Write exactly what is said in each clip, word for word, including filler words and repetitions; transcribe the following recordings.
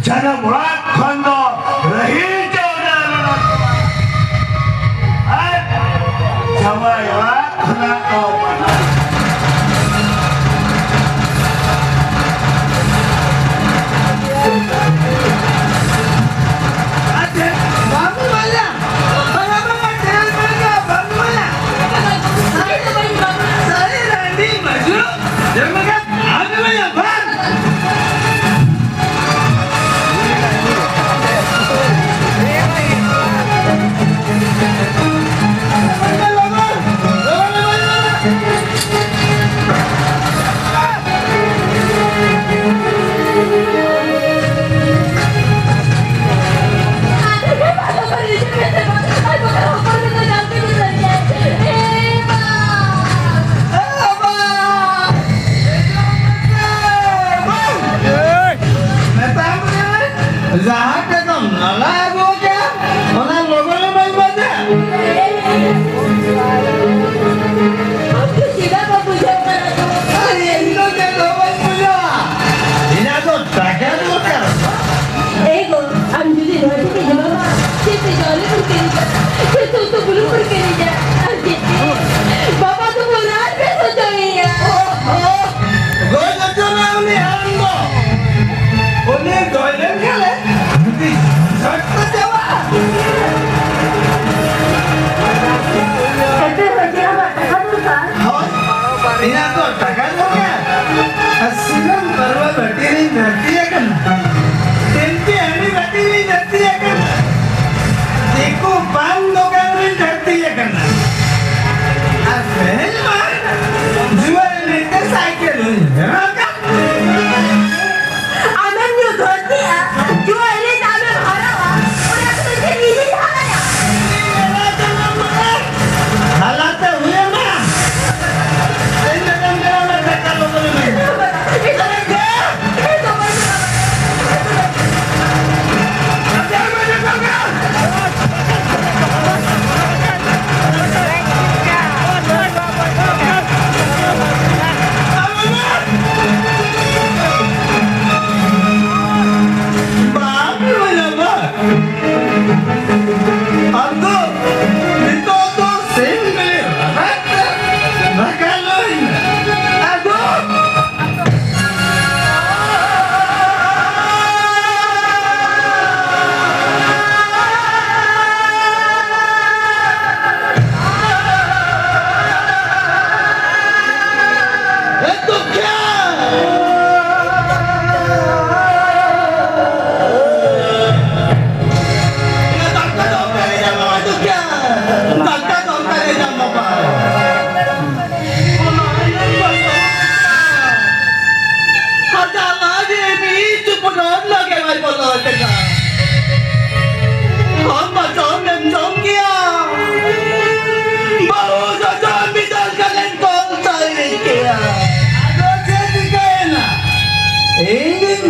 ᱡᱟᱱᱟᱢ ᱚᱲᱟᱜ ᱠᱷᱚᱱ ᱫᱚ ᱨᱟᱹᱦᱤ ᱪᱟᱣᱞᱮ ᱞᱮᱱᱟ᱾ ᱟᱨ ᱡᱟᱶᱟᱭ ᱚᱲᱟᱜ ᱠᱷᱚᱱᱟᱜ ᱫᱚ ᱢᱟᱱᱟ᱾ ᱟᱪᱪᱷᱟ, ᱵᱟᱹᱵᱩ ᱵᱟᱞᱟ, ᱵᱟᱞᱟ, ᱵᱟᱞᱟ, ᱪᱮᱫ ᱞᱮᱠᱟ, ᱵᱟᱹᱵᱩ ᱵᱟᱞᱟ? ᱥᱟᱹᱨᱤ ᱨᱟᱺᱰᱤ ᱢᱟᱹᱡᱩ, ᱪᱮᱫ ᱞᱮᱠᱟ? ᱟᱢ ᱵᱟᱞᱟ, ᱵᱟᱝ᱾ ᱢᱮᱛᱟᱢ ᱠᱟᱹᱱᱟᱹᱧ, ᱡᱟᱦᱟᱸ ᱴᱟᱠᱟᱢ ᱱᱟᱞᱟ ᱟᱹᱜᱩ ᱠᱮᱫ, ᱚᱱᱟ ᱞᱚᱜᱚᱱ ᱮᱢᱟᱹᱧ ᱢᱮ ᱥᱮ᱾ ᱟᱢ ᱫᱚ ᱪᱮᱫᱟᱜ ᱵᱟᱢ ᱵᱩᱡᱷᱟᱹᱣ ᱠᱟᱱᱟ ᱫᱩ? ᱟᱨ ᱤᱧ ᱫᱚ ᱪᱮᱫ ᱦᱚᱸ ᱵᱟᱹᱧ ᱵᱩᱡᱷᱟᱹᱣᱟ᱾ ᱤᱧᱟᱹᱜ ᱫᱚ ᱴᱟᱠᱟ ᱫᱚᱨᱠᱟᱨ᱾ ᱮ ᱜᱚ, ᱟᱢ ᱡᱩᱫᱤ ᱱᱚᱣᱟ ᱴᱷᱤᱠ ᱮᱢᱟ, ᱪᱮᱫ ᱛᱮ ᱪᱟᱣᱞᱮ ᱵᱚᱱ ᱠᱤᱨᱤᱧᱟ? ᱪᱮᱫ ᱛᱮ ᱩᱛᱩ ᱵᱩᱞᱩᱝ ᱵᱚᱱ ᱠᱤᱨᱤᱧᱟ? ᱟᱨ ᱪᱮᱫ ᱛᱮ ᱵᱟᱵᱟ ᱫᱚ ᱵᱚᱱ ᱟᱨ ᱵᱮᱥ ᱦᱚᱪᱚᱭᱮᱭᱟ? ᱜᱚᱡ ᱦᱚᱪᱚ ᱢᱮ ᱩᱱᱤ ᱦᱟᱲᱟᱢ ᱫᱚ᱾ ᱩᱱᱤ ᱜᱚᱡ ᱞᱮᱱᱠᱷᱟᱱ ᱮ ᱡᱷᱚᱛᱚ ᱪᱟᱵᱟᱜᱼᱟ᱾ ᱮᱱᱛᱮ ᱨᱮᱦᱚᱸ ᱪᱮᱫ ᱟᱢᱟᱜ ᱴᱟᱠᱟ ᱫᱚᱨᱠᱟᱨ? ᱦᱳᱭ, ᱤᱧᱟᱹᱜ ᱫᱚ ᱴᱟᱠᱟ ᱫᱚᱨᱠᱟᱨ᱾ ᱟᱨ ᱥᱤᱨᱚᱢ ᱯᱟᱹᱨᱣᱟᱹ ᱵᱷᱟᱹᱴᱤ ᱨᱤᱧ ᱫᱷᱟᱹᱨᱛᱤ ᱟᱠᱟᱱᱟ᱾ ᱴᱮᱢᱯᱤ ᱦᱟᱺᱰᱤ ᱵᱷᱟᱹᱴᱤ ᱨᱤᱧ ᱫᱷᱟᱹᱨᱛᱤ ᱟᱠᱟᱱᱟ᱾ ᱫᱤᱠᱩ ᱯᱟᱱ ᱫᱚᱠᱟᱱ ᱨᱤᱧ ᱫᱷᱟᱹᱨᱛᱤ ᱟᱠᱟᱱᱟ᱾ ᱟᱨ ᱛᱮᱦᱮᱧ ᱢᱟ ᱡᱩᱣᱟᱹ ᱮᱱᱮᱡ ᱛᱮ ᱥᱟᱭᱠᱮᱞ ᱦᱚᱸᱧ ᱦᱮᱨᱟᱣ ᱠᱟᱱ᱾ ᱟᱢᱮᱢ ᱧᱩ ᱫᱷᱟᱹᱨᱛᱤᱜᱼᱟ, ᱡᱩᱣᱟᱹ ᱮᱱᱮᱡ ᱛᱮ ᱟᱢᱮᱢ ᱦᱟᱨᱟᱜᱼᱟ, ᱚᱱᱟ ᱠᱷᱟᱹᱛᱤᱨ ᱛᱮ ᱤᱧᱤᱧ ᱦᱟᱨᱟᱭᱟ᱾ ᱦᱟᱞᱟᱛᱮ ᱦᱩᱭ ᱟᱢᱟ᱾ ᱤᱧ ᱫᱚ ᱵᱟᱹᱧ ᱪᱟᱞᱟᱣ ᱞᱮᱱ ᱠᱷᱟᱱ ᱞᱚᱜᱚᱱ ᱤᱧ ᱤᱧ ᱫᱚ ᱵᱟᱹᱧ ᱪᱟᱞᱟᱜᱼᱟ᱾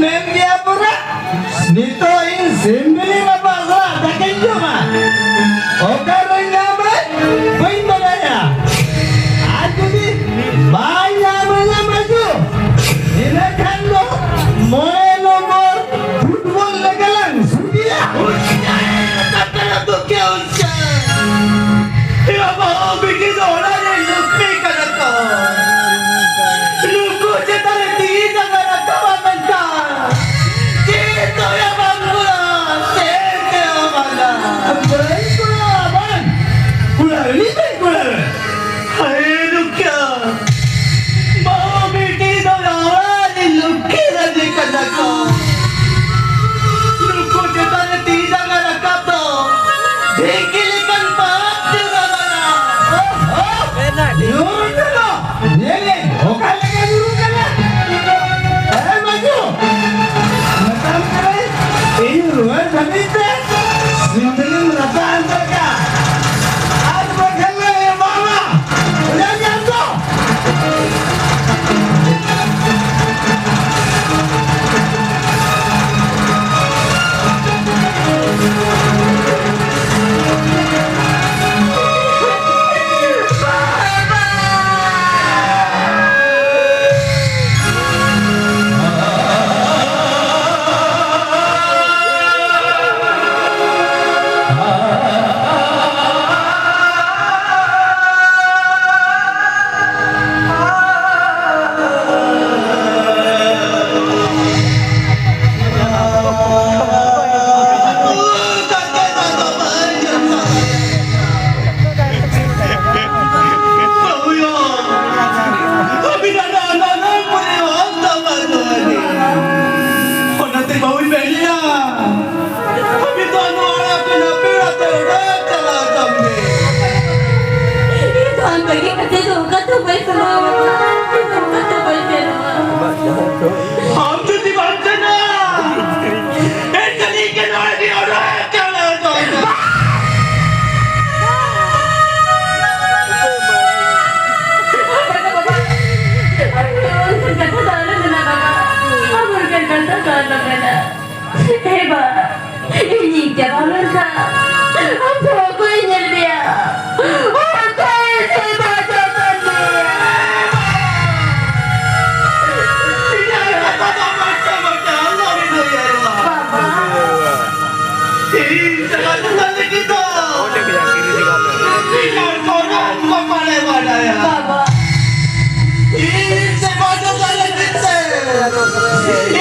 ᱢᱮᱱ ᱜᱮᱭᱟ ᱯᱚᱨᱟ, ᱱᱤᱛᱚᱜ ᱤᱧ ᱥᱤᱢ ᱵᱤᱞᱤ ᱨᱟᱯᱟᱜ ᱥᱟᱞᱟᱜ ᱫᱟᱠᱟᱧ ᱡᱚᱢᱟ᱾ ᱚᱠᱟ ᱨᱮᱧ ᱧᱟᱢᱟ ᱵᱟᱹᱧ ᱵᱟᱰᱟᱭᱟ᱾ ᱟᱨ ᱡᱩᱫᱤ ᱵᱟᱭ ᱧᱟᱢᱟ ᱧᱟᱢᱟ ᱡᱩ, ᱤᱱᱟᱹ ᱠᱷᱟᱱ ᱫᱚ ᱢᱚᱬᱮ ᱱᱚᱢᱵᱚᱨ ᱯᱷᱩᱴᱵᱚᱞ ᱞᱮᱠᱟ ᱞᱟᱝ ᱥᱩᱴᱤᱭᱟ᱾ ᱮ ᱵᱟᱵᱟ, ᱵᱤᱴᱤ ᱫᱚ ᱚᱲᱟᱜ ᱨᱮ ᱞᱩᱠᱷᱢᱤ ᱠᱟᱱᱟ ᱠᱚ᱾ ᱱᱩᱠᱩ ᱪᱮᱛᱟᱱ ᱨᱮ ᱛᱤ ᱡᱟᱸᱜᱟ ᱨᱟᱠᱟᱵ ᱟᱠᱟᱱ ᱠᱷᱟᱱ ᱪᱮᱫ ᱫᱚᱭᱟ ᱵᱟᱝ ᱠᱚᱲᱟ, ᱪᱮᱫ ᱫᱚᱭᱟ ᱵᱟᱝᱟ᱾ ᱵᱟᱹᱧ ᱠᱚᱲᱟ, ᱵᱟᱝ᱾ ᱠᱚᱲᱟ ᱨᱤᱱᱤᱡ ᱵᱟᱹᱧ ᱠᱚᱲᱟ᱾ ᱦᱟᱭ ᱨᱩᱠᱷᱤᱭᱟᱹ, ᱵᱟᱹᱦᱩ ᱵᱤᱴᱤ ᱫᱚ ᱚᱲᱟᱜ ᱨᱤᱱ ᱞᱩᱠᱷᱤ ᱨᱟᱱᱤ ᱠᱟᱱᱟ ᱠᱚ᱾ ᱱᱩᱠᱩ ᱪᱮᱛᱟᱱ ᱨᱮ ᱛᱤ ᱡᱟᱸᱜᱟ ᱨᱟᱠᱟᱵ ᱫᱚ ᱰᱷᱤᱝᱠᱤ ᱞᱮᱠᱟᱱ ᱯᱟᱯ ᱡᱩᱨᱢᱟᱱᱟ᱾ ᱧᱩᱨ ᱩᱛᱟᱹᱨᱚᱜ᱾ ᱧᱮᱞᱮᱫ ᱚᱠᱟ ᱞᱮᱠᱟ ᱧᱩᱨᱩᱜ ᱠᱟᱱᱟ᱾ ᱮ ᱢᱟᱹᱡᱩ, ᱢᱮᱛᱟᱢ ᱠᱟᱹᱱᱟᱹᱧ, ᱤᱧ ᱨᱩᱣᱟᱹᱲ ᱫᱷᱟᱹᱵᱤᱡ ᱛᱮ ᱥᱤᱢ ᱵᱤᱞᱤᱢ ᱨᱟᱯᱟᱜ ᱟᱱ ᱛᱟᱠᱟ᱾ ᱟᱨ ᱵᱟᱠᱷᱟᱱ ᱞᱮ ᱮᱢᱟᱢᱟ᱾ ᱵᱩᱡᱷᱟᱹᱣ ᱠᱮᱫᱟᱢ ᱛᱚ? ᱚᱱᱟᱛᱮ ᱵᱟᱹᱦᱩᱧ ᱢᱮᱱᱮᱜᱼᱟ, ᱟᱹᱵᱤᱱ ᱫᱚ ᱱᱚᱣᱟ ᱚᱲᱟᱜ ᱠᱷᱚᱱ ᱯᱮᱲᱟ ᱛᱮ ᱚᱲᱟᱜ ᱪᱟᱞᱟᱣ ᱠᱟᱱ ᱯᱮ᱾ ᱤᱧ ᱫᱚ ᱟᱢ ᱵᱟᱹᱜᱤ ᱠᱟᱛᱮ ᱫᱚ ᱚᱠᱟ ᱛᱮᱦᱚᱸ ᱵᱟᱹᱧ ᱥᱮᱱᱚᱜᱼᱟ ᱵᱟᱵᱟ᱾ ᱤᱧ ᱫᱚ ᱚᱠᱟ ᱛᱮᱦᱚᱸ ᱵᱟᱹᱧ ᱥᱮᱱᱚᱜᱼᱟ᱾ ᱟᱢ ᱡᱩᱫᱤ ᱵᱟᱢ ᱥᱮᱱᱚᱜᱼᱟ, ᱮᱱᱠᱷᱟᱱ ᱤᱧ ᱜᱮ ᱱᱚᱣᱟ ᱨᱤᱱᱤᱡ ᱚᱲᱟᱜ ᱪᱟᱞᱟᱣ ᱫᱚ᱾ ᱵᱟᱵᱟ, ᱵᱟᱵᱟ, ᱚᱱᱠᱟᱱ ᱠᱟᱛᱷᱟ ᱫᱚ ᱟᱞᱚᱢ ᱢᱮᱱᱟ ᱵᱟᱵᱟ᱾ ᱟᱢ ᱚᱱᱠᱟᱱ ᱠᱟᱛᱷᱟ ᱦᱮᱸ ᱵᱟ, ᱤᱧᱤᱧ ᱪᱟᱞᱟᱣ ᱞᱮᱱᱠᱷᱟᱱ ᱟᱢ ᱫᱚ ᱚᱠᱚᱭᱮ ᱧᱮᱞ ᱢᱮᱭᱟ? ᱚᱠᱚᱭᱮ ᱥᱮᱵᱟ ᱡᱚᱛᱚᱱ ᱢᱮᱭᱟ? ᱤᱧᱟᱜ ᱠᱟᱛᱷᱟ ᱫᱚ ᱢᱟᱥᱴᱟᱨ ᱵᱟᱵᱟ ᱟᱞᱚᱢ ᱞᱟᱹᱭᱟ ᱵᱟ᱾ ᱵᱟᱵᱟ᱾ ᱤᱧ ᱥᱮᱵᱟ ᱡᱚᱛᱚᱱ ᱞᱟᱹᱜᱤᱫ ᱫᱚ ᱤᱧᱟᱜ ᱜᱚᱱᱚᱝ ᱵᱟᱯᱟᱞᱮ ᱵᱟᱰᱟᱭᱟ᱾ ᱵᱟᱵᱟ᱾ ᱤᱧ ᱥᱮᱵᱟ ᱡᱚᱛᱚᱱ ᱞᱟᱹᱜᱤᱫ ᱛᱮ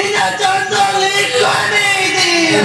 ᱤᱧᱟᱜ ᱪᱟᱸᱫᱚ ᱞᱤᱠᱷᱚᱱᱤ ᱤᱫᱤᱭᱟ᱾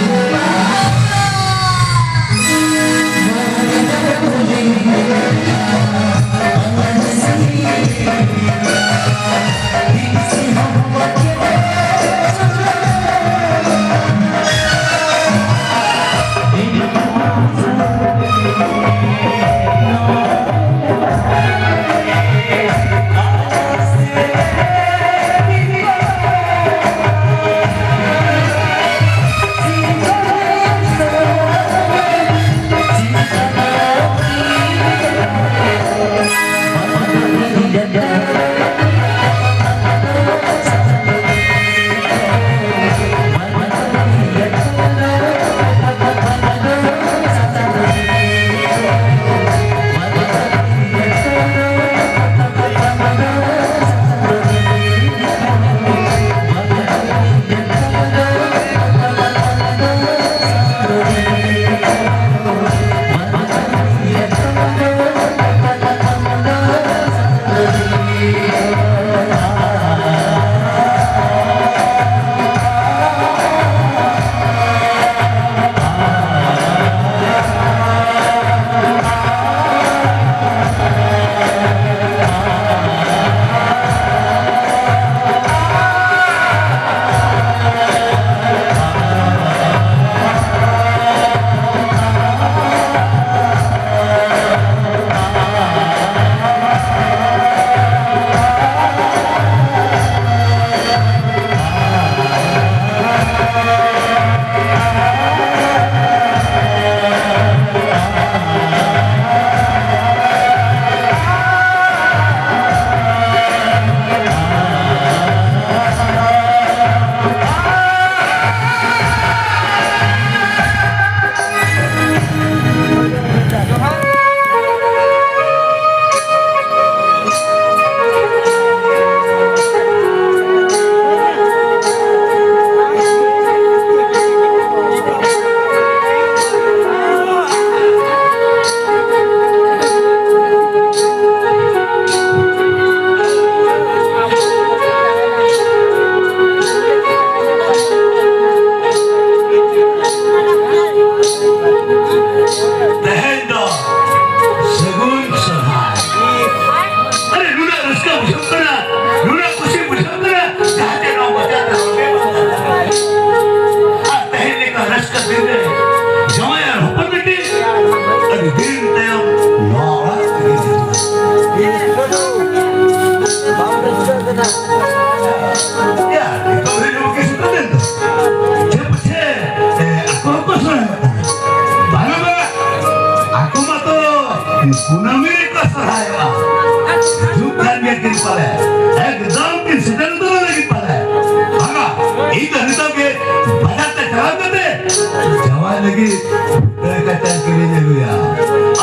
ᱠᱟᱛᱮ ᱠᱤᱨᱤᱧ ᱟᱹᱜᱩᱭᱟ᱾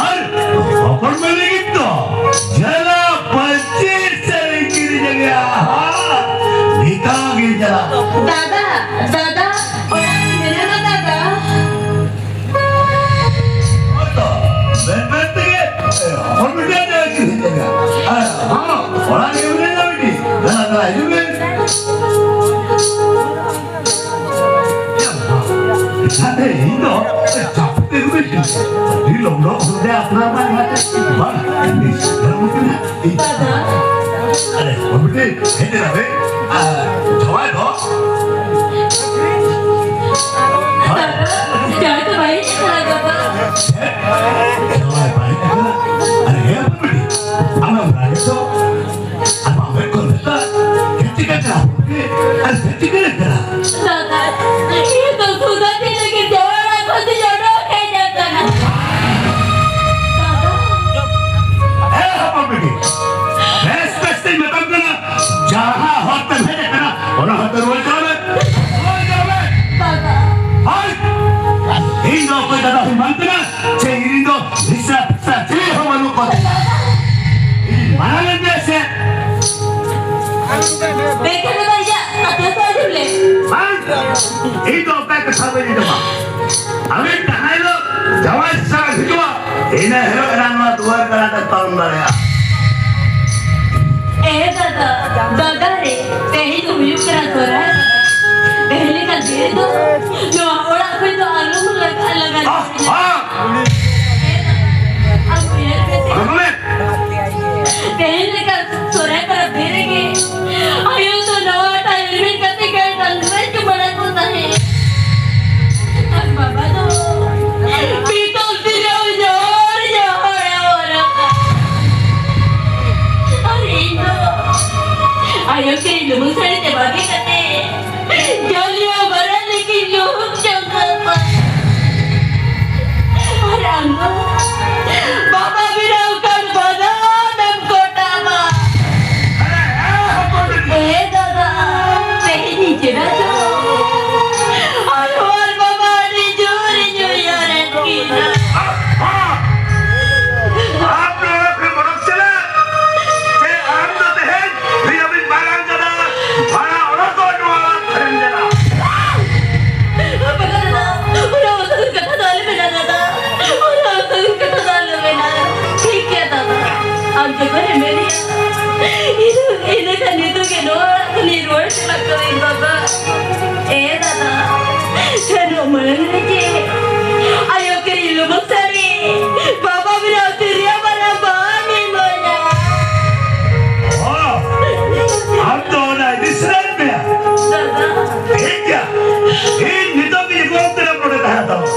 ᱟᱨ ᱦᱚᱯᱚᱱ ᱢᱟᱹᱭ ᱞᱟᱹᱜᱤᱫ ᱫᱚ ᱡᱷᱟᱹᱞᱟ ᱯᱟᱹᱧᱪᱤ ᱥᱟᱹᱲᱤ ᱠᱤᱨᱤᱧ ᱟᱹᱜᱩᱭᱟ᱾ ᱱᱤᱛᱚᱜ ᱜᱮ ᱪᱟᱞᱟᱜ᱾ ᱫᱟᱫᱟ, ᱫᱟᱫᱟ, ᱚᱲᱟᱜ ᱨᱮ ᱢᱮᱱᱟᱢᱟ ᱫᱟᱫᱟ᱾ ᱦᱚᱭᱛᱚ, ᱢᱮᱱ ᱢᱮᱱ ᱛᱮᱜᱮ, ᱦᱚᱯᱚᱱ ᱵᱤᱴᱤ ᱟᱡ ᱮ ᱠᱤᱨᱤᱧ ᱟᱹᱜᱩᱭᱟ᱾ ᱟᱨ ᱦᱚᱸ, ᱚᱲᱟᱜ ᱨᱮ ᱢᱮᱱᱟᱭᱟ ᱵᱤᱴᱤ᱾ ᱫᱮᱞᱟ, ᱫᱮᱞᱟ, ᱦᱤᱡᱩᱜ ᱢᱮ᱾ ᱥᱟᱛᱮ ᱤᱧ ᱫᱚ ᱡᱟᱹᱯᱩᱫ ᱛᱮ ᱜᱩᱡᱩᱜ ᱤᱧ᱾ ᱟᱹᱰᱤ ᱞᱚᱜᱚᱱ ᱦᱚᱲ ᱫᱚ ᱟᱯᱱᱟᱨ ᱢᱟ ᱡᱟᱦᱟᱸ ᱛᱮ ᱵᱟᱝ, ᱤᱧ ᱫᱚ ᱵᱟᱝ ᱠᱟᱱᱟ᱾ ᱤᱧ ᱫᱚ ᱵᱟᱝ᱾ ᱟᱨᱮ, ᱵᱟᱹᱵᱩ ᱴᱷᱮᱱ ᱦᱮᱡ ᱮᱱᱟ ᱵᱮ? ᱟᱨ ᱡᱟᱶᱟᱭ ᱫᱚ? ᱡᱟᱶᱟᱭ ᱫᱚ ᱵᱟᱭ ᱦᱮᱡ ᱟᱠᱟᱱᱟ, ᱵᱟᱵᱟ᱾ ᱦᱮᱸ? ᱡᱟᱶᱟᱭ ᱵᱟᱭ ᱦᱮᱡ ᱟᱠᱟᱱᱟ? ᱟᱨᱮ, ᱦᱮᱸ, ᱵᱟᱹᱵᱩ ᱴᱷᱮᱱ᱾ ᱟᱢ ᱮᱢ ᱨᱟᱜᱮᱫ ᱫᱚ? ᱟᱨ ᱵᱟᱢ ᱢᱮᱱ ᱠᱚ ᱢᱮᱛᱟ, ᱪᱮᱫ ᱪᱤᱠᱟᱹ ᱠᱟᱱᱟ? ᱟᱨ ᱪᱮᱫ ᱪᱤᱠᱟᱹ ᱠᱟᱱᱟ? ᱫᱟᱫᱟ, ᱤᱧ ᱫᱚ ᱥᱩᱫᱷᱟ ᱛᱤᱱᱟᱹᱜ ᱜᱮ ᱡᱚᱲ ᱚᱲᱟᱜ ᱠᱷᱚᱱ ᱫᱚᱧ ᱚᱰᱚᱠ ᱦᱮᱡ ᱟᱠᱟᱱᱟ᱾ ᱫᱟᱫᱟ᱾ ᱦᱮᱸ, ᱦᱚᱯᱚᱱ ᱵᱤᱴᱤ, ᱵᱮᱥ ᱵᱮᱥ ᱛᱤᱧ ᱢᱮᱛᱟᱢ ᱠᱟᱱᱟ, ᱡᱟᱦᱟᱸ ᱦᱚᱨ ᱛᱮᱢ ᱦᱮᱡ ᱟᱠᱟᱱᱟ, ᱚᱱᱟ ᱦᱚᱨ ᱛᱮ ᱨᱩᱣᱟᱹᱲ ᱪᱟᱞᱟᱜ ᱢᱮ᱾ ᱨᱩᱣᱟᱹᱲ ᱪᱟᱞᱟᱜ ᱢᱮ᱾ ᱫᱟᱫᱟ᱾ ᱦᱳᱭ᱾ ᱤᱧ ᱫᱚ ᱚᱠᱚᱭ ᱫᱟᱫᱟ ᱦᱚᱸᱧ ᱵᱟᱝ ᱠᱟᱱᱟ᱾ ᱪᱮ ᱤᱧ ᱫᱚ ᱦᱤᱥᱟᱹᱵ ᱯᱤᱥᱟᱹᱵ ᱪᱤᱞᱤ ᱦᱚᱸ ᱵᱟᱹᱱᱩᱜ ᱠᱚᱣᱟ᱾ ᱤᱧ ᱢᱟᱱᱟ ᱞᱮᱫ ᱢᱮᱭᱟ ᱥᱮ? ᱵᱮᱠᱟᱨ ᱫᱚ ᱤᱧᱟᱜ ᱠᱟᱛᱷᱟ ᱫᱚ ᱟᱸᱡᱚᱢ ᱞᱮ᱾ ᱵᱟᱝ, ᱤᱧ ᱫᱚ ᱚᱠᱚᱭ ᱠᱟᱛᱷᱟ ᱵᱟᱹᱧ ᱟᱸᱡᱚᱢᱟ᱾ ᱟᱢᱤᱡ ᱡᱟᱦᱟᱸ ᱦᱤᱞᱳᱜ ᱡᱟᱶᱟᱭ ᱥᱟᱞᱟᱜ ᱦᱤᱡᱩᱜᱼᱟ, ᱤᱱᱟᱹ ᱦᱤᱞᱳᱜ ᱮᱱᱟᱝ ᱱᱚᱣᱟ ᱫᱩᱣᱟᱹᱨ ᱛᱟᱞᱟ ᱛᱮ ᱯᱟᱨᱚᱢ ᱫᱟᱲᱮᱭᱟᱜᱼᱟ᱾ ᱮ ᱫᱟᱫᱟ, ᱫᱟᱫᱟ ᱨᱮ, ᱛᱮᱦᱮᱧ ᱫᱚ ᱦᱩᱭᱩᱜ ᱠᱟᱱᱟ ᱥᱚᱨᱦᱟᱭ᱾ ᱛᱮᱦᱮᱧ ᱞᱮᱠᱟ ᱫᱤᱱ ᱫᱚ ᱱᱚᱣᱟ ᱚᱲᱟᱜ ᱠᱷᱚᱱ ᱫᱚ ᱟᱞᱚᱢ ᱞᱟᱜᱟ, ᱞᱟᱜᱟ᱾ ᱟᱦ, ᱟᱦ! ᱟᱢ ᱩᱭᱦᱟᱹᱨ ᱢᱮᱥᱮ᱾ ᱚᱱᱟ ᱠᱚ ᱢᱮ᱾ ᱛᱮᱦᱮᱧ ᱞᱮᱠᱟ ᱥᱚᱨᱦᱟᱭ ᱯᱚᱨᱚᱵᱽ ᱫᱤᱱ ᱨᱮᱜᱮ ᱟᱭᱳ ᱫᱚ ᱱᱚᱣᱟ ᱴᱟᱭᱤᱢ ᱨᱮ ᱠᱟᱛᱮ ᱜᱟᱹᱭ ᱰᱟᱝᱨᱤ ᱪᱩᱢᱟᱹᱲᱟ ᱠᱚ ᱛᱟᱦᱮᱸᱫ᱾ ᱟᱨ ᱵᱟᱵᱟ ᱫᱚ ᱯᱤᱛᱚᱞ ᱛᱤᱨᱭᱳ ᱡᱚᱦᱚᱲ ᱡᱚᱦᱚᱲ ᱮ ᱚᱨᱚᱜᱟ᱾ ᱟᱨ ᱤᱧ ᱫᱚ ᱟᱭᱳ ᱠᱤᱨᱤᱧ ᱞᱩᱢᱟᱹᱝ ᱥᱟᱹᱲᱤ ᱛᱮ ᱵᱟᱜᱮ ᱠᱟᱛᱮ ᱡᱚᱞᱤᱭᱚ ᱵᱟᱨᱟ ᱞᱟᱹᱜᱤᱫ ᱞᱩᱦᱩᱠ ᱡᱚᱝ ᱠᱟᱱᱟ᱾ ᱟᱨ ᱟᱢ ᱫᱚ ᱵᱟᱵᱟ ᱵᱮᱱᱟᱣ ᱠᱟᱱ ᱵᱟᱫᱟᱢ ᱮᱢ ᱠᱚᱴᱟ ᱢᱟᱲᱟᱝ ᱨᱮ ᱪᱮᱫ? ᱟᱭᱳ ᱠᱤᱨᱤᱧ ᱞᱩᱵᱩᱜ ᱥᱟᱹᱲᱤ, ᱵᱟᱵᱟ ᱵᱮᱱᱟᱣ ᱛᱤᱨᱭᱳ ᱵᱟᱱᱟᱢ ᱵᱟᱢ ᱤᱢᱟᱹᱧᱟ᱾ ᱚ, ᱟᱢ ᱫᱚ ᱚᱱᱟ ᱤᱫᱤ ᱥᱟᱱᱟᱭᱮᱫ ᱢᱮᱭᱟ? ᱫᱟᱫᱟ᱾ ᱴᱷᱤᱠ ᱜᱮᱭᱟ, ᱤᱧ ᱱᱤᱛᱚᱜ ᱜᱮ ᱜᱚᱲᱚᱢ ᱛᱮᱱᱟᱜ ᱱᱚᱰᱮ ᱛᱟᱦᱮᱸ ᱦᱟᱛᱟᱲᱚᱜ᱾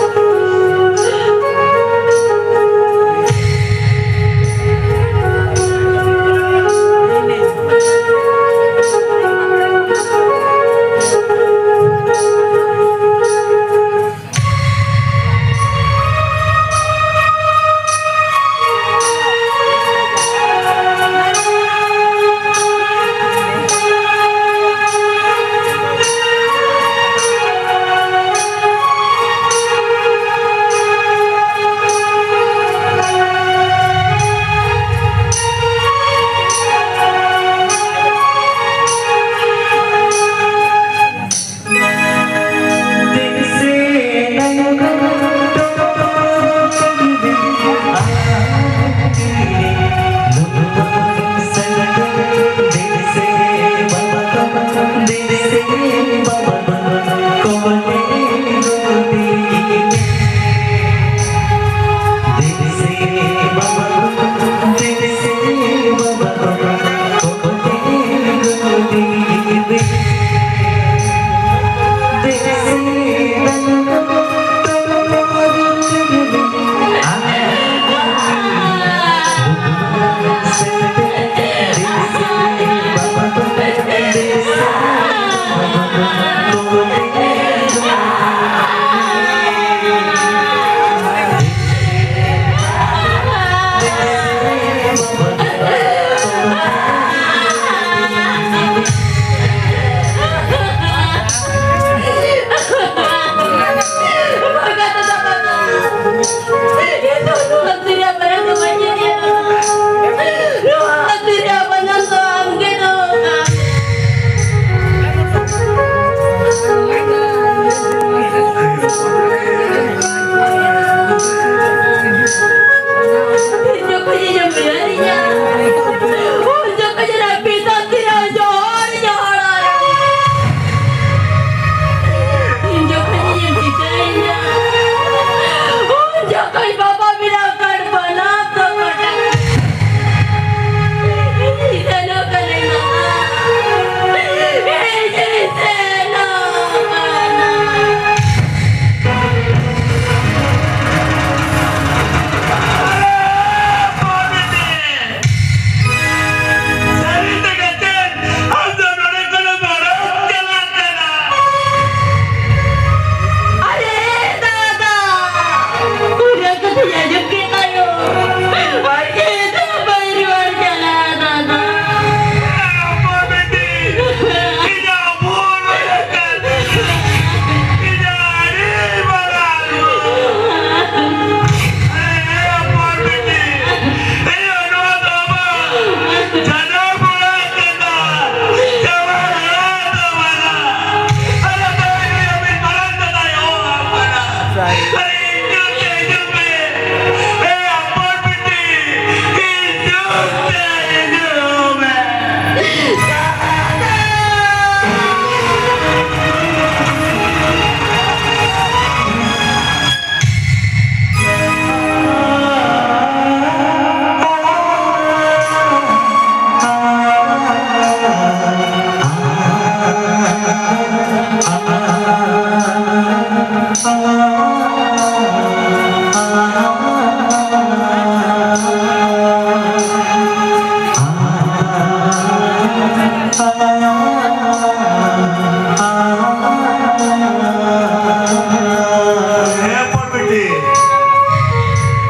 ᱦᱮᱸ, ᱯᱚᱨᱵᱤᱴᱤ᱾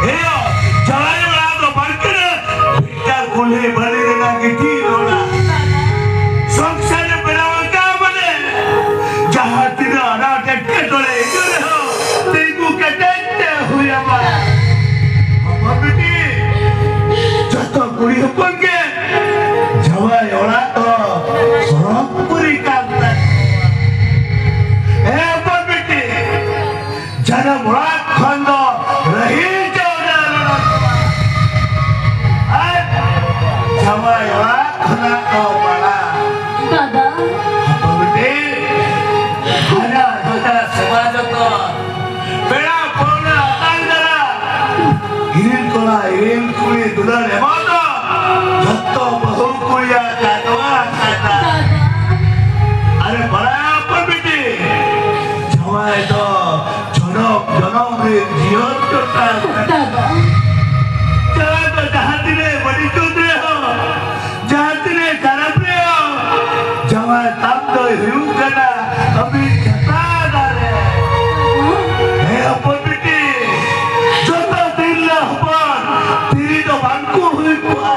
ᱦᱮᱸ, ᱡᱟᱶᱟᱭ ᱚᱲᱟᱜ ᱫᱚ ᱵᱟᱝ ᱠᱟᱱᱟ᱾ ᱵᱷᱤᱴᱟ ᱠᱩᱞᱦᱤ ᱵᱟᱹᱞᱤ ᱨᱮᱱᱟᱜ ᱜᱤᱛᱤᱞ ᱚᱲᱟᱜ᱾ ᱥᱚᱝᱥᱟᱨ ᱮ ᱵᱮᱱᱟᱣ ᱟᱠᱟᱫ ᱢᱟᱱᱮ, ᱡᱟᱦᱟᱸ ᱛᱤᱱᱟᱹᱜ ᱟᱱᱟᱴ ᱮᱴᱠᱮᱴᱚᱬᱮ ᱦᱤᱡᱩᱜ ᱨᱮᱦᱚᱸ, ᱛᱤᱸᱜᱩ ᱠᱮᱴᱮᱡ ᱛᱮ ᱦᱩᱭ ᱟᱢᱟ᱾ ᱦᱚᱯᱚᱱ ᱵᱤᱴᱤ, ᱡᱚᱛᱚ ᱠᱩᱲᱤ ᱦᱚᱯᱚᱱ ᱜᱮ ᱡᱟᱶᱟᱭ ᱚᱲᱟᱜ ᱫᱚ ᱥᱚᱨᱚᱜᱽ ᱯᱩᱨᱤ ᱠᱟᱱ ᱛᱟᱠᱚᱣᱟ᱾ ᱦᱮᱸ, ᱦᱚᱯᱚᱱ ᱵᱤᱴᱤ, ᱡᱟᱱᱟᱢ ᱚᱲᱟᱜ ᱠᱷᱚᱱ ᱫᱚ ᱨᱟᱹᱦᱤ ᱪᱟᱣᱞᱮ ᱞᱚᱲᱟ ᱠᱚᱣᱟ᱾ ᱟᱨ ᱡᱟᱶᱟᱭ ᱚᱲᱟᱜ ᱠᱷᱚᱱᱟᱜ ᱫᱚ ᱵᱟᱲᱟ᱾ ᱫᱟᱫᱟ᱾ ᱦᱚᱯᱚᱱ ᱵᱤᱴᱤ, ᱦᱟᱡᱟᱨ ᱦᱟᱡᱟᱨ ᱥᱮᱵᱟ ᱡᱚᱛᱚᱱ, ᱯᱮᱲᱟ ᱯᱟᱹᱣᱲᱟᱹ ᱟᱛᱟᱝ ᱫᱟᱨᱟᱢ, ᱤᱨᱤᱞ ᱠᱚᱲᱟ ᱤᱨᱤᱞ ᱠᱩᱲᱤ ᱫᱩᱞᱟᱹᱲ ᱮᱢᱚᱜ ᱫᱚ ᱡᱚᱛᱚ ᱵᱟᱹᱦᱩ ᱠᱩᱲᱤᱭᱟᱜ ᱠᱟᱱᱟ, ᱠᱟᱱᱟ᱾ ᱫᱟᱫᱟ᱾ ᱟᱨᱮ ᱵᱟᱲᱟᱭᱟ ᱦᱚᱯᱚᱱ ᱵᱤᱴᱤ, ᱡᱟᱶᱟᱭ ᱫᱚ ᱡᱚᱱᱚᱢ ᱡᱚᱱᱚᱢ ᱨᱮ ᱡᱤᱭᱚᱱ ᱡᱚᱴᱟᱣ ᱠᱟᱱᱟ᱾ ᱫᱟᱫᱟ᱾ ᱡᱟᱶᱟᱭ ᱫᱚ ᱡᱟᱦᱟᱸ ᱛᱤᱱᱟᱹᱜ ᱵᱟᱹᱲᱤᱡ ᱡᱩᱛ ᱨᱮᱦᱚᱸ, ᱡᱟᱦᱟᱸ ᱛᱤᱱᱟᱹᱜ ᱠᱷᱟᱨᱟᱯ ᱨᱮᱦᱚᱸ, ᱡᱟᱶᱟᱭ ᱛᱟᱢ ᱫᱚᱭ ᱦᱩᱭᱩᱜ ᱠᱟᱱᱟ ᱟᱹᱵᱤᱱ ᱪᱷᱟᱛᱟ ᱫᱟᱨᱮ᱾ ᱦᱮᱸ ᱦᱚᱯᱚᱱ ᱵᱤᱴᱤ, ᱡᱚᱛᱚ ᱛᱤᱨᱞᱟᱹ ᱦᱚᱯᱚᱱ ᱛᱤᱨᱤ ᱫᱚ ᱵᱟᱝ ᱠᱚ ᱦᱩᱭ ᱠᱚᱜᱼᱟ᱾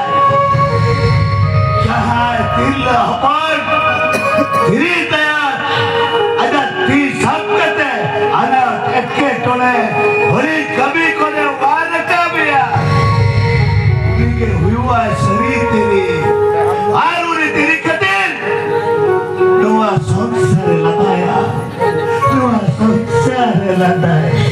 ᱡᱟᱦᱟᱸᱭ ᱛᱤᱨᱞᱟᱹ ᱦᱚᱯᱚᱱ ᱫᱷᱤᱨᱤ ᱛᱟᱭᱟ, ᱟᱡᱟᱜ ᱛᱤ ᱥᱟᱵ ᱠᱟᱛᱮ ᱟᱱᱟᱴ ᱮᱴᱠᱮᱴᱚᱬᱮ ᱵᱟᱹᱲᱤᱡ ᱠᱟᱹᱢᱤ ᱠᱚᱨᱮ ᱵᱟᱭ ᱨᱟᱠᱟᱵᱮᱭᱟ, ᱩᱱᱤᱜᱮ ᱦᱩᱭᱩᱜᱼᱟᱭ ᱥᱟᱹᱨᱤ ᱛᱤᱨᱤ᱾ ᱟᱨ ᱩᱱᱤ ᱛᱤᱨᱤ ᱠᱷᱟᱹᱛᱤᱨ ᱱᱚᱣᱟ ᱥᱚᱝᱥᱟᱨ ᱮ ᱞᱟᱸᱫᱟᱭᱟ, ᱱᱚᱣᱟ ᱥᱚᱝᱥᱟᱨ ᱮ ᱞᱟᱸᱫᱟᱭᱟ᱾